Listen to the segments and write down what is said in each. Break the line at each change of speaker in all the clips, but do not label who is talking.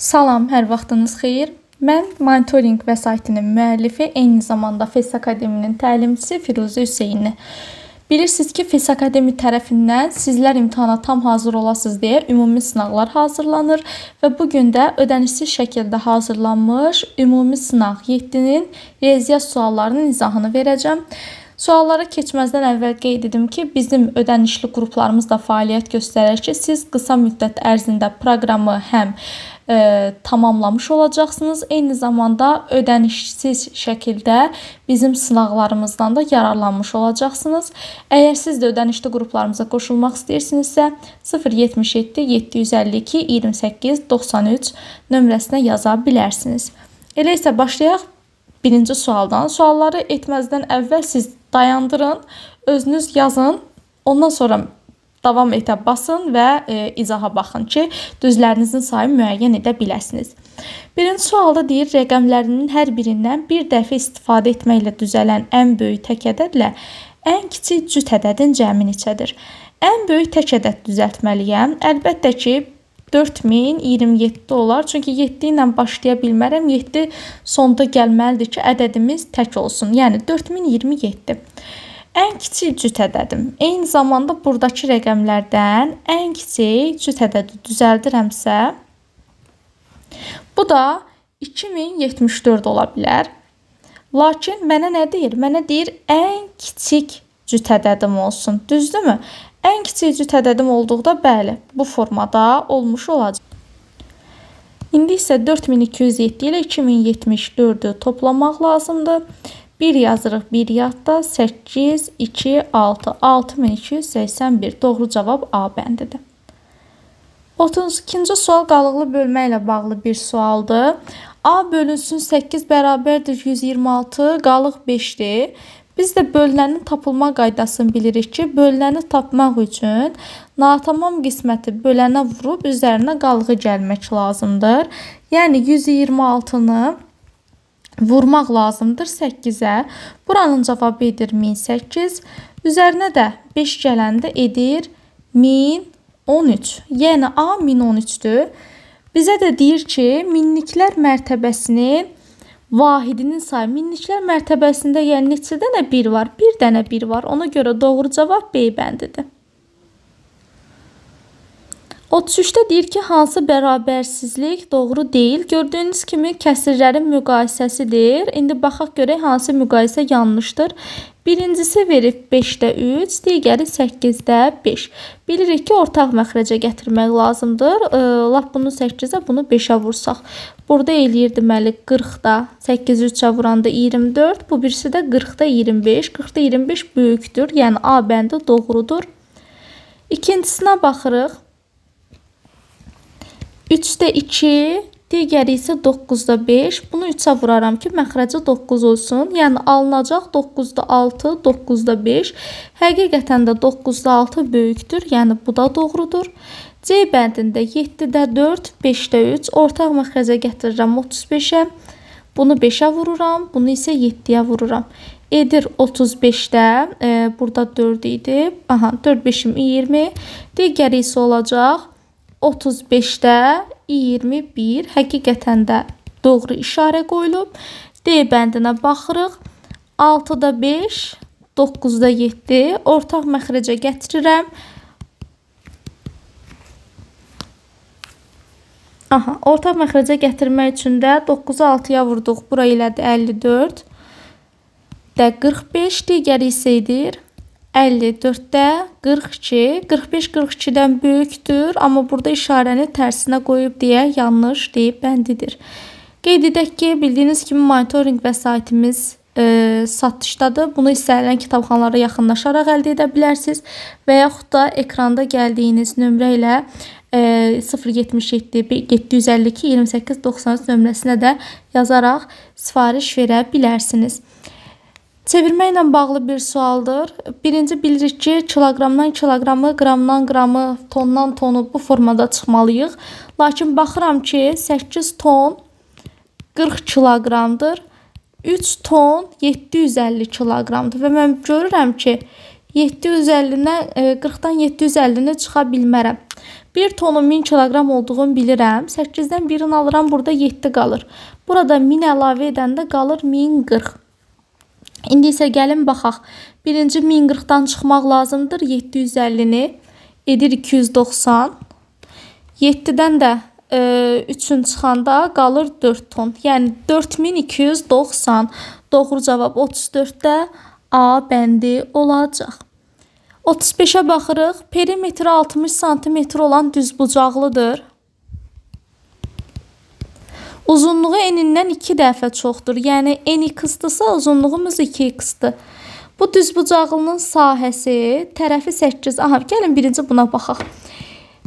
Salam, hər vaxtınız xeyir. Mən monitorinq vəsaitinin müəllifi, eyni zamanda FES Akademinin təlimçisi Firuzə Hüseynli. Bilirsiniz ki, FES Akademi tərəfindən sizlər imtahana tam hazır olasınız deyə ümumi sınaqlar hazırlanır və bu gün də ödənişsiz şəkildə hazırlanmış ümumi sınaq 7-nin riyaziyyat suallarının izahını verəcəm. Suallara keçməzdən əvvəl qeyd edim ki, bizim ödənişli qruplarımız da fəaliyyət göstərir ki, siz qısa müddət ərzində proqramı həm tamamlamış olacaqsınız, eyni zamanda ödənişsiz şəkildə bizim sınaqlarımızdan da yararlanmış olacaqsınız. Əgər siz də ödənişli qruplarımıza qoşulmaq istəyirsinizsə, 077 752 28 93 nömrəsinə yaza bilərsiniz. Elə isə başlayaq birinci sualdan. Sualları etməzdən əvvəl siz dayandırın, özünüz yazın, ondan sonra davam etə basın və izaha baxın ki, düzlərinizin sayını müəyyən edə biləsiniz. Birinci sualda deyir, rəqəmlərinin hər birindən bir dəfə istifadə etməklə düzələn ən böyük tək ədədlə ən kiçik cüt ədədin cəmi neçədir? Ən böyük tək ədəd düzəltməliyəm. Əlbəttə ki, 4027 olar. Çünki 7 ilə başlaya bilmərəm. 7 sonda gəlməlidir ki, ədədimiz tək olsun. Yəni 4027. Ən kiçik cüt ədədim. Eyni zamanda buradakı rəqəmlərdən ən kiçik cüt ədədi düzəldirəmsə, bu da 2074 ola bilər. Lakin mənə nə deyir? Mənə deyir ən kiçik cüt ədədim olsun. Düzdürmü? Ən kiçik cüt ədədim olduqda, bəli, bu formada olmuş olacaq. İndi isə 4207 ilə 2074-ü toplamaq lazımdır. 1 yazırıq, 1 yadda, 8, 2, 6, 6281. Doğru cavab A bəndidir. 32-ci sual qalıqlı bölmə ilə bağlı bir sualdır. A bölünsün 8 bərabərdir 126, qalıq 5-dir. Biz də bölünənin tapılma qaydasını bilirik ki, bölünəni tapmaq üçün natamam qisməti bölənə vurub üzərinə qalığı gəlmək lazımdır. Yəni 126-nı vurmaq lazımdır 8-ə. Buranın cavabı edir 1008. Üzərinə də 5 gələndə edir 1013. Yəni A 1013-dür. Bizə də deyir ki, minliklər mərtəbəsinin vahidinin sayı. Minliklər mərtəbəsində yəni neçə dənə 1 var? 1 dənə 1 var. Ona görə doğru cavab B bəndidir. 33-də deyir ki, hansı bərabərsizlik doğru deyil? Gördüyünüz kimi kəsirlərin müqayisəsidir. İndi baxaq görək hansı müqayisə yanlışdır. Birincisi verib 5-də 3, digəri 8-də 5. Bilirik ki, ortaq məxrəcə gətirmək lazımdır. Lap bunu 8-ə, bunu 5-ə vursaq. Burada eləyir deməli 40-da 8-i 3-ə vuranda 24, bu birisi də 40-da 25. 40-da 25 böyükdür, yəni A bəndi doğrudur. İkincisinə baxırıq. 3-də 2, digəri isə 9-da 5. Bunu 3-ə vuraram ki, məxrəci 9 olsun. Yəni alınacaq 9-da 6, 9-da 5. Həqiqətən də 9-da 6 böyükdür. Yəni bu da doğrudur. C bəndində 7-də 4, 5-də 3. Ortaq məxrəcə gətirirəm 35-ə. Bunu 5-ə vururam, bunu isə 7-yə vururam. Edir 35-də, burada 4 idi. Aha, 4, 5-im 20. Digəri isə olacaq 35-də 21. Həqiqətən də doğru işarə qoyulub. D bəndinə baxırıq. 6-da 5, 9-da 7. Ortaq məxrəcə gətirirəm. Aha, ortaq məxrəcə gətirmək üçün də 9-u 6-ya vurduq. Bura elədi 54 də 45. Digəri isə edir 54-də 42. 45 42-dən böyükdür, amma burada işarəni tərsinə qoyub deyə yanlış deyib bəndidir. Qeyd edək ki, bildiyiniz kimi monitorinq vəsaitimiz satışdadır. Bunu istənilən kitabxanalara yaxınlaşaraq əldə edə bilərsiniz və yaxud da ekranda gəldiyiniz nömrə ilə 077 752 28 93 nömrəsinə də yazaraq sifariş verə bilərsiniz. Çevirmə ilə bağlı bir sualdır. Birinci bilirik ki, kiloqramdan kiloqramı, qramdan qramı, tondan tonu bu formada çıxmalıyıq. Lakin baxıram ki, 8 ton 40 kiloqramdır. 3 ton 750 kiloqramdır və mən görürəm ki, 750-nə 40-dan 750-ni çıxa bilmərəm. 1 tonun 1000 kiloqram olduğunu bilirəm. 8-dən 1-ini alıram, burada 7 qalır. Burada 1000 əlavə edəndə qalır 1040. İndi isə gəlin baxaq. Birinci 1040-dan çıxmaq lazımdır. 750-ni edir 290. 7-dən də 3-ün çıxanda qalır 4 ton. Yəni 4290. Doğru cavab 34-də A bəndi olacaq. 35-ə baxırıq. Perimetri 60 sm olan düzbucaqlıdır. Uzunluğu enindən 2 dəfə çoxdur. Yəni n x-dırsa uzunluğumuz 2x-dır. Bu düzbucaqlının sahəsi tərəfi 8. Aha, gəlin birinci buna baxaq.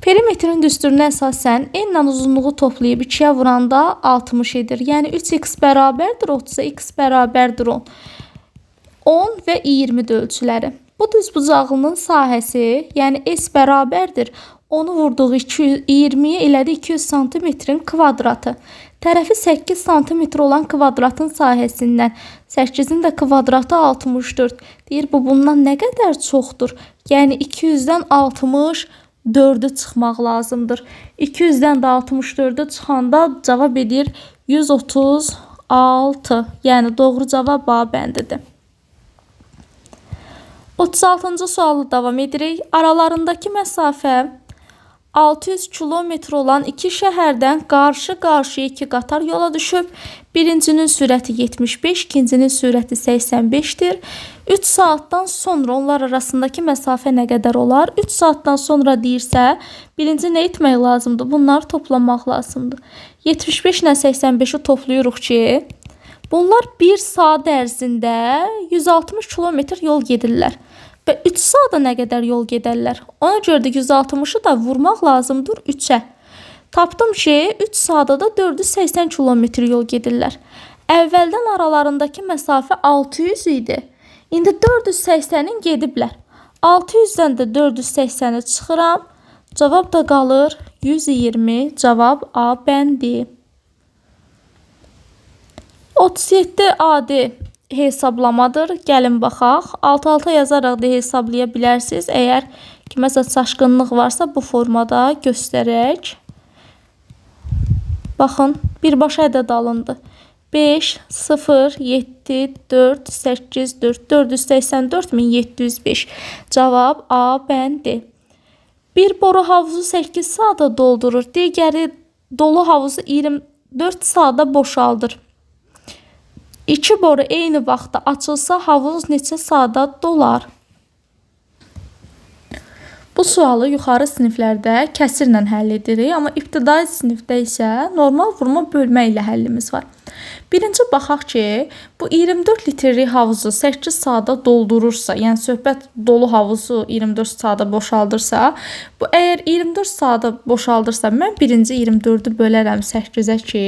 Perimetrin düsturuna əsasən n ilə uzunluğu toplayıb 2-yə vuranda 60 edir. Yəni 3x bərabərdir 30-a, x bərabərdir 10. 10 və 20 ölçüləri. Bu düzbucaqlının sahəsi, yəni S bərabərdir. Onu vurduğu 20-yə elədi 200 santimetrin kvadratı. Tərəfi 8 sm olan kvadratın sahəsindən 8-in də kvadratı 64. Deyir, bu bundan nə qədər çoxdur? Yəni 200-dən 64-ü çıxmaq lazımdır. 200-dən də 64-ü çıxanda cavab edir 136. Yəni doğru cavab A bəndidir. 36-cı sualla davam edirik. Aralarındakı məsafə 600 kilometr olan iki şəhərdən qarşı-qarşıya iki qatar yola düşüb. Birincinin sürəti 75, ikincinin sürəti 85-dir. 3 saatdan sonra onlar arasındakı məsafə nə qədər olar? 3 saatdan sonra deyirsə, birinci nə etmək lazımdır? Bunları toplamaq lazımdır. 75 ilə 85-i toplayırıq ki, bunlar 1 saat ərzində 160 kilometr yol gedirlər. Və 3 saata nə qədər yol gedərlər? Ona görə də 160-ı da vurmaq lazımdır 3-ə. Tapdım ki, 3 saata da 480 kilometr yol gedirlər. Əvvəldən aralarındakı məsafə 600 idi. İndi 480-in gediblər. 600-dən də 480-i çıxıram. Cavab da qalır 120. Cavab A bəndi. 37 adi hesablamadır. Gəlin baxaq. Alt-alta yazaraq da hesablaya bilərsiniz. Əgər kiməsə çaşqınlıq varsa bu formada göstərək. Baxın, birbaşa ədəd alındı. 5, 0, 7, 4, 8, 4, 484.705. Cavab A bəndi. Bir boru havuzu 8 saata doldurur. Digəri dolu havuzu 24 saata boşaldır. İki boru eyni vaxtda açılsa havuz neçə saata dolar? Bu sualı yuxarı siniflərdə kəsirlə həll edirik, amma ibtidai sinifdə isə normal vurma bölmə ilə həllimiz var. Birinci baxaq ki, bu 24 litrlik havuzu 8 saata doldurursa, yəni söhbət dolu havuzu 24 saata boşaldırsa, bu əgər 24 saata boşaldırsa, mən birinci 24-ü bölərəm 8-ə ki,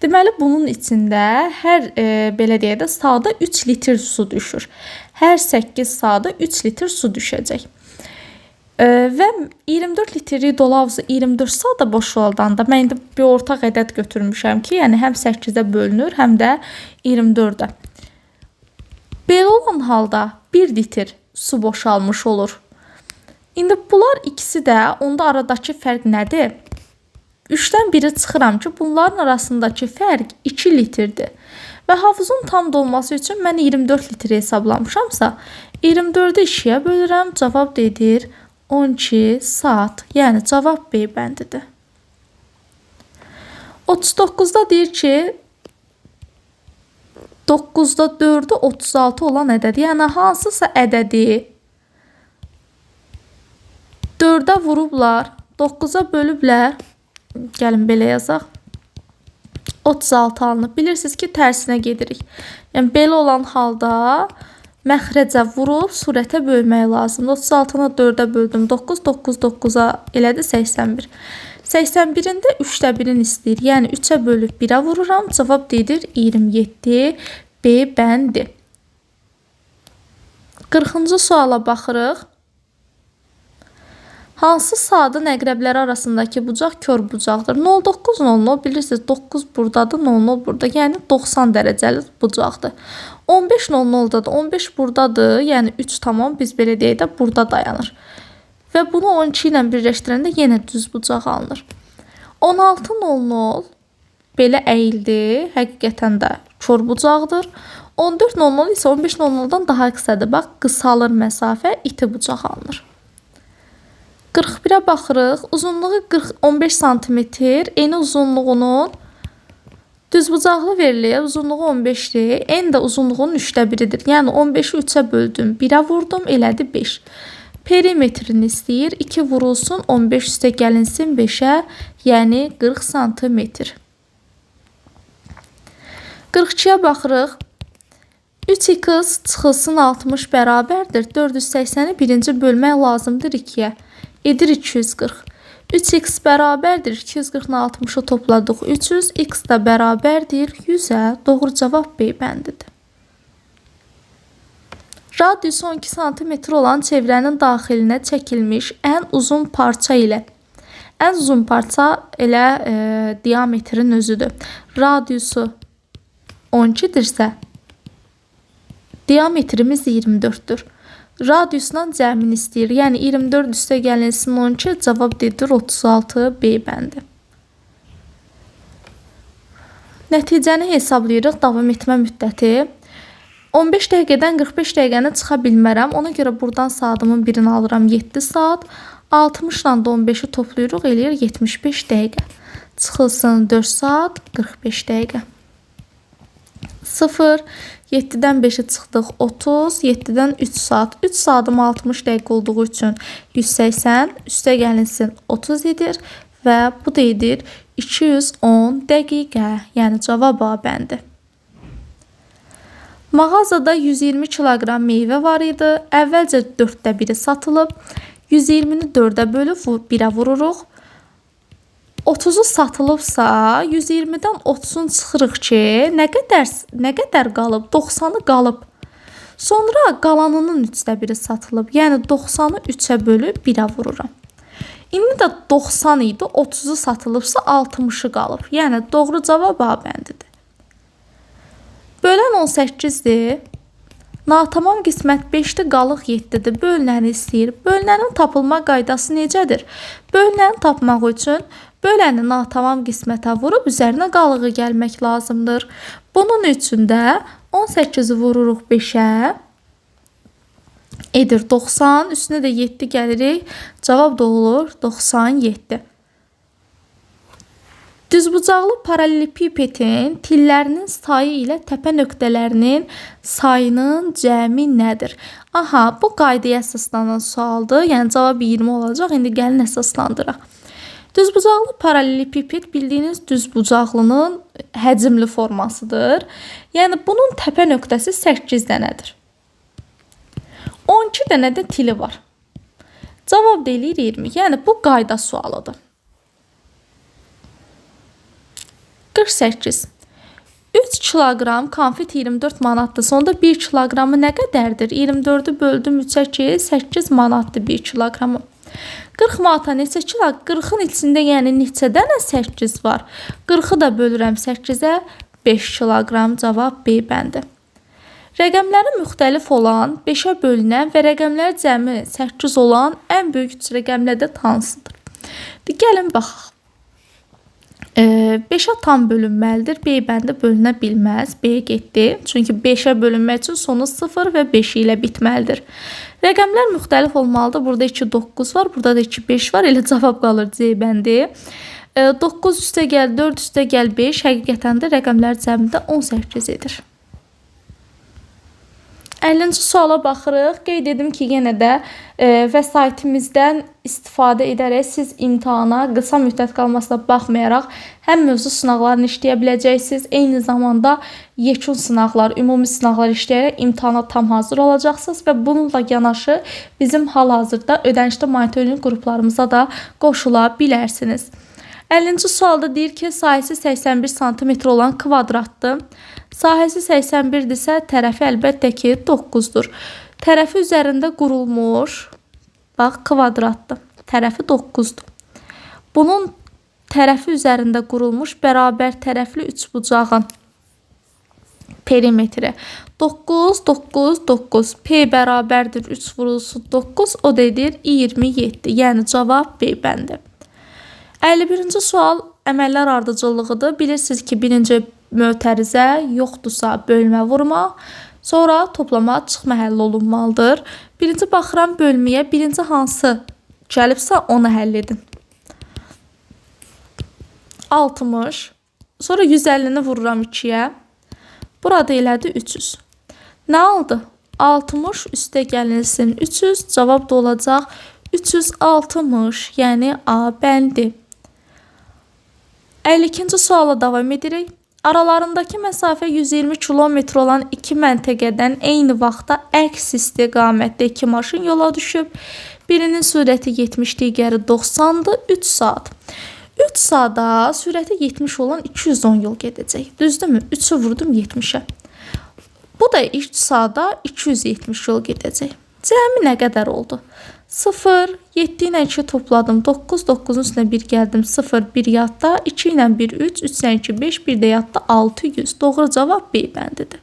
deməli bunun içində hər belə deyək də saata 3 litr su düşür. Hər 8 saata 3 litr su düşəcək. Və 24 litrlik dolu havuzu 24 saata boşaldanda mən indi bir ortaq ədəd götürmüşəm ki, yəni həm 8-ə bölünür, həm də 24-ə. Belə olan halda 1 litr su boşalmış olur. İndi bunlar ikisi də, onda aradakı fərq nədir? 3-dən 1-i çıxıram ki, bunların arasındakı fərq 2 litrdir. Və havuzun tam dolması üçün mən 24 litr hesablamışamsa, 24-ü 2-yə bölürəm, cavab edir 12 saat. Yəni cavab B bəndidir. 39-da deyir ki, 9-da 4-ü 36 olan ədəd. Yəni hansısa ədədi 4-ə vurublar, 9-a bölüblər. Gəlin belə yazaq. 36 alınıb. Bilirsiniz ki, tərsinə gedirik. Yəni belə olan halda məxrəcə vurub surətə bölmək lazımdır. 36-nı 4-ə böldüm. 9, 9, 9-a elədi 81. 81-in də 3-də 1-in istəyir. Yəni 3-ə bölüb 1-ə vururam. Cavab edir 27 B bəndi. 40-cı suala baxırıq. Hansı saatın əqrəbləri arasındakı bucaq kör bucaqdır? 09:00 bilirsiniz, 9 buradadır, 00 burada. Yəni 90 dərəcəli bucaqdır. 15:00-da da 15 buradadır, yəni 3 tamam biz belə deyək də burada dayanır. Və bunu 12 ilə birləşdirəndə yenə düz bucaq alınır. 16:00 belə əyildi, həqiqətən də kör bucaqdır. 14:00 isə 15:00-dan daha qısadır. Bax, qısalır məsafə, iti bucaq alınır. 41-ə baxırıq. Uzunluğu 15 sm, eni uzunluğunun düzbucaqlı verilir. Uzunluğu 15-dir. En də uzunluğunun 3də biridir. Yəni 15-i 3-ə böldüm, 1-ə vurdum, elədi 5. Perimetrini istəyir. 2 vurulsun, 15 üstə gəlinsin 5-ə, yəni 40 sm. 42-yə baxırıq. 3x çıxılsın 60 bərabərdir. 480-i birinci bölmək lazımdır 2-yə. Edir 240. 3x bərabərdir. 240 ilə 60-ı topladıq. 300. X də bərabərdir 100-ə. Doğru cavab B bəndidir. Radiusu 12 sm olan çevrənin daxilinə çəkilmiş ən uzun parça ilə. Ən uzun parça elə diametrin özüdür. Radiusu 12-dirsə, diametrimiz 24-dür. Radiusla cəmini istəyir. Yəni 24 üstə gəlinsin 12, cavab edir 36 B bəndi. Nəticəni hesablayırıq, davam etmə müddəti. 15 dəqiqədən 45 dəqiqəni çıxa bilmərəm. Ona görə buradan saatımın birini alıram 7 saat. 60 ilə də 15-i toplayırıq, eləyir 75 dəqiqə. Çıxılsın 4 saat 45 dəqiqə. 0, 7-dən 5-i çıxdıq 30, 7-dən 3 saat. 3 saatım 60 dəqiqə olduğu üçün 180, üstə gəlinsin 30 edir və bu da edir 210 dəqiqə, yəni cavab A bəndi. Mağazada 120 kiloqram meyvə var idi. Əvvəlcə 4də 1-i satılıb. 120-ni 4-ə bölüb 1-ə vururuq. 30-u satılıbsa, 120-dən 30-un çıxırıq ki, nə qədər qalıb? 90-ı qalıb. Sonra qalanının 3də 1-i satılıb. Yəni 90-ı 3-ə bölüb 1-ə vururam. İndi də 90 idi, 30-u satılıbsa 60-ı qalıb. Yəni doğru cavab A bəndidir. Bölən 18-dir. Natamam qismət 5-dir, qalıq 7-dir. Bölünəni istəyir. Bölünənin tapılma qaydası necədir? Bölünəni tapmaq üçün böləni natamam qismətə vurub üzərinə qalığı gəlmək lazımdır. Bunun üçün də 18-i vururuq 5-ə. Edir 90, üstünə də 7 gəlirik. Cavab da olur 97. Düzbucaqlı paralelepipetin tillərinin sayı ilə təpə nöqtələrinin sayının cəmi nədir? Aha, bu qaydaya əsaslanan sualdır. Yəni cavab 20 olacaq. İndi gəlin əsaslandıraq. Düzbucaqlı paralelepiped bildiyiniz düzbucaqlının həcmli formasıdır. Yəni bunun təpə nöqtəsi 8 dənədir. 12 dənə də tili var. Cavab da eləyir 20. Yəni bu qayda sualıdır. 48. 3 kiloqram konfet 24 manatdır. Sonda 1 kiloqramı nə qədərdir? 24-ü böldüm 3-ə ki, 8 manatdır 1 kiloqramı. 40 manata neçə kilo? 40-ın içində yəni neçə dənə 8 var? 40-ı da bölürəm 8-ə, 5 kiloqram cavab B bəndi. Rəqəmləri müxtəlif olan, 5-ə bölünən və rəqəmlər cəmi 8 olan ən böyük üç rəqəmli ədəd hansıdır? Gəlin baxaq. 5-ə tam bölünməlidir. B bəndi bölünə bilməz. B getdi. Çünki 5-ə bölünmək üçün sonu 0 və 5 ilə bitməlidir. Rəqəmlər müxtəlif olmalıdır. Burada 2, 9 var. Burada da 2, 5 var. Elə cavab qalır C bəndi. 9 üstə gəl, 4 üstə gəl 5. Həqiqətən də rəqəmlər cəmində 18 edir. 50-ci suala baxırıq. Qeyd edim ki, yenə də vəsaitimizdən istifadə edərək siz imtahana qısa müddət qalmasına baxmayaraq həm mövzu sınaqlarını işləyə biləcəksiniz, eyni zamanda yekun sınaqlar, ümumi sınaqlar işləyərək imtahana tam hazır olacaqsınız və bununla yanaşı bizim hal-hazırda ödənişli monitorinq qruplarımıza da qoşula bilərsiniz. 50-ci sualda deyir ki, sahəsi 81 sm olan kvadratdır. Sahəsi 81-dirsə, tərəfi əlbəttə ki, 9-dur. Tərəfi üzərində qurulmuş, bax, kvadratdır. Tərəfi 9-dur. Bunun tərəfi üzərində qurulmuş bərabər tərəfli üçbucağın perimetri 9, 9, 9. P bərabərdir 3 vurulsun 9. O da edir 27. Yəni cavab B bəndi. 51-ci sual əməllər ardıcıllığıdır. Bilirsiniz ki, birinci mötərizə yoxdursa bölmə vurma, sonra toplama çıxma həll olunmalıdır. Birinci baxıram bölməyə, birinci hansı gəlibsə onu həll edin. 60, sonra 150-ni vururam 2-yə. Burada elədi 300. Nə aldı? 60 üstə gəlinsin 300, cavab da olacaq 360, yəni A bəndi. 52-ci suala davam edirik. Aralarındakı məsafə 120 kilometr olan iki məntəqədən eyni vaxtda əks istiqamətdə iki maşın yola düşüb. Birinin sürəti 70, digəri 90-dır, 3 saat. 3 saata sürəti 70 olan 210 yol gedəcək. Düzdürmü? 3-ü vurdum 70-ə. Bu da 3 saata 270 yol gedəcək. Cəmi nə qədər oldu? 0, 7 ilə 2 topladım. 9, 9-un üstünə 1 gəldim. 0, 1 yadda. 2 ilə 1, 3, 3 ilə 2, 5, 1 də yadda 600. Doğru cavab B bəndidir.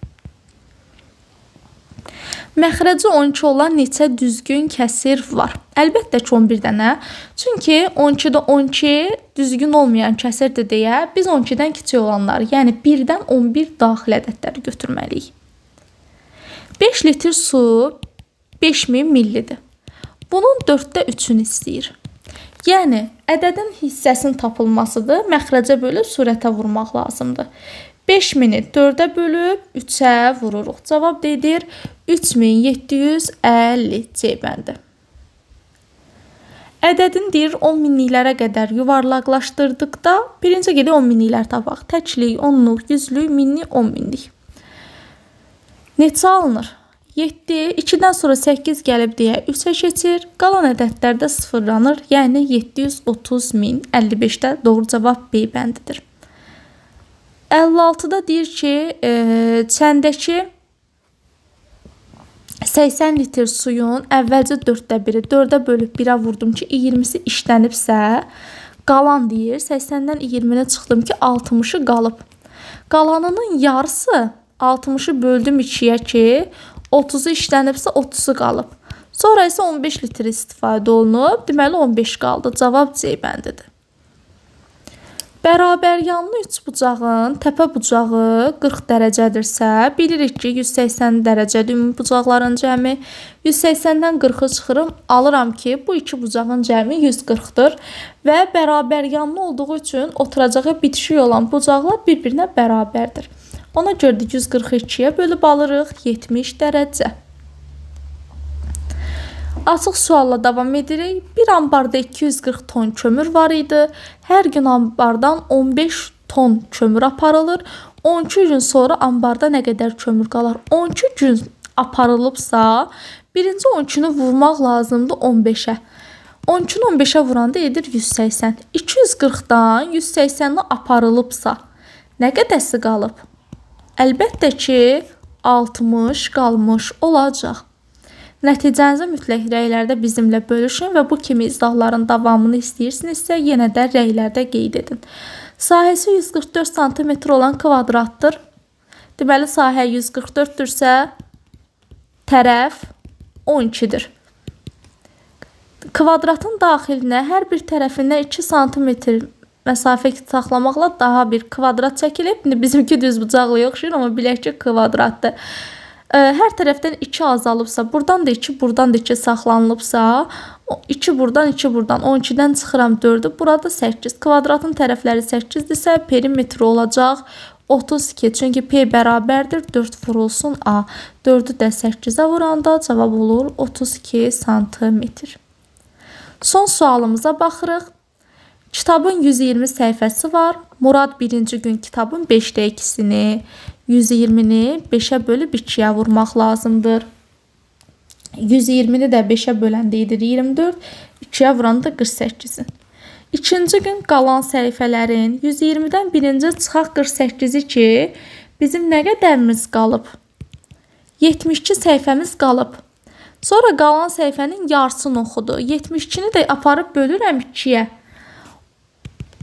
Məxrəci 12 olan neçə düzgün kəsir var? Əlbəttə ki, 11 dənə. Çünki 12-də 12 düzgün olmayan kəsirdir deyə biz 12-dən kiçik olanları, yəni 1-dən 11 daxil ədədləri götürməliyik. 5 litr su 5000 millidir. Bunun 4-də 3-ünü istəyir. Yəni, ədədin hissəsinin tapılmasıdır. Məxrəcə bölüb surətə vurmaq lazımdır. 5000-i 4-ə bölüb 3-ə vururuq. Cavab edir 3750 C bəndi. Ədədin deyir 10 minliklərə qədər yuvarlaqlaşdırdıqda birinci gedək 10 minliklər tapaq. Təklik, onluq, yüzlük, minlik, 10 minlik. Neçə alınır? 7, 2-dən sonra 8 gəlib deyə 3-ə keçir. Qalan ədədlər də sıfırlanır. Yəni 730 min. 55-də doğru cavab B bəndidir. 56-da deyir ki, çəndəki 80 litr suyun əvvəlcə 4-də 1-i 4-ə bölüb 1-ə vurdum ki, 20-si işlənibsə, qalan deyir, 80-dən 20-ni çıxdım ki, 60-ı qalıb. Qalanının yarısı 60-ı böldüm 2-yə ki, 30-u işlənibsə 30-u qalıb. Sonra isə 15 litr istifadə olunub, deməli 15 qaldı. Cavab C bəndidir. Bərabər yanlı üçbucağın təpə bucağı 40 dərəcədirsə, bilirik ki, 180 dərəcədir ümumi bucaqların cəmi. 180-dən 40-ı çıxırım, alıram ki, bu iki bucağın cəmi 140-dır və bərabər yanlı olduğu üçün oturacağı bitişik olan bucaqlar bir-birinə bərabərdir. Ona görə də 142-yə bölüb alırıq 70 dərəcə. Açıq sualla davam edirik. Bir ambarda 240 ton kömür var idi. Hər gün ambardan 15 ton kömür aparılır. 12 gün sonra ambarda nə qədər kömür qalar? 12 gün aparılıbsa, birinci 12-ni vurmaq lazımdır 15-ə. 12-ni 15-ə vuranda edir 180. 240-dan 180-ni aparılıbsa, nə qədərsi qalıb? Əlbəttə ki, 60 qalmış olacaq. Nəticənizi mütləq rəylərdə bizimlə bölüşün və bu kimi izahların davamını istəyirsinizsə, yenə də rəylərdə qeyd edin. Sahəsi 144 sm olan kvadratdır. Deməli, sahə 144-dürsə, tərəf 12-dir. Kvadratın daxilinə hər bir tərəfindən 2 sm məsafə saxlamaqla daha bir kvadrat çəkilib. İndi bizimki düz bucaqlıya oxşayır, amma bilək ki, kvadratdır. Hər tərəfdən 2 azalıbsa, buradan da 2, buradan da 2 saxlanılıbsa, 2 buradan, 2 buradan, 12-dən çıxıram 4-ü, burada 8. Kvadratın tərəfləri 8-dirsə, perimetri olacaq 32. Çünki P bərabərdir 4 vurulsun A. 4-ü də 8-ə vuranda cavab olur 32 santimetr. Son sualımıza baxırıq. Kitabın 120 səhifəsi var. Murad birinci gün kitabın 5-də 2-sini, 120-ni 5-ə bölüb 2-yə vurmaq lazımdır. 120-ni də 5-ə böləndə edir 24, 2-yə vuranda 48-in. İkinci gün qalan səhifələrin 120-dən birinci çıxaq 48-i ki, bizim nə qədərimiz qalıb? 72 səhifəmiz qalıb. Sonra qalan səhifənin yarısını oxudu. 72-ni də aparıb bölürəm 2-yə.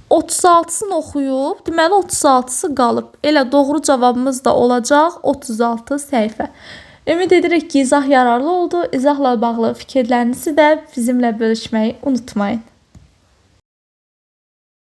36-sını oxuyub, deməli 36-sı qalıb. Elə doğru cavabımız da olacaq 36 səhifə. Ümid edirik ki, izah yararlı oldu. İzahla bağlı fikirlərinizi də bizimlə bölüşməyi unutmayın.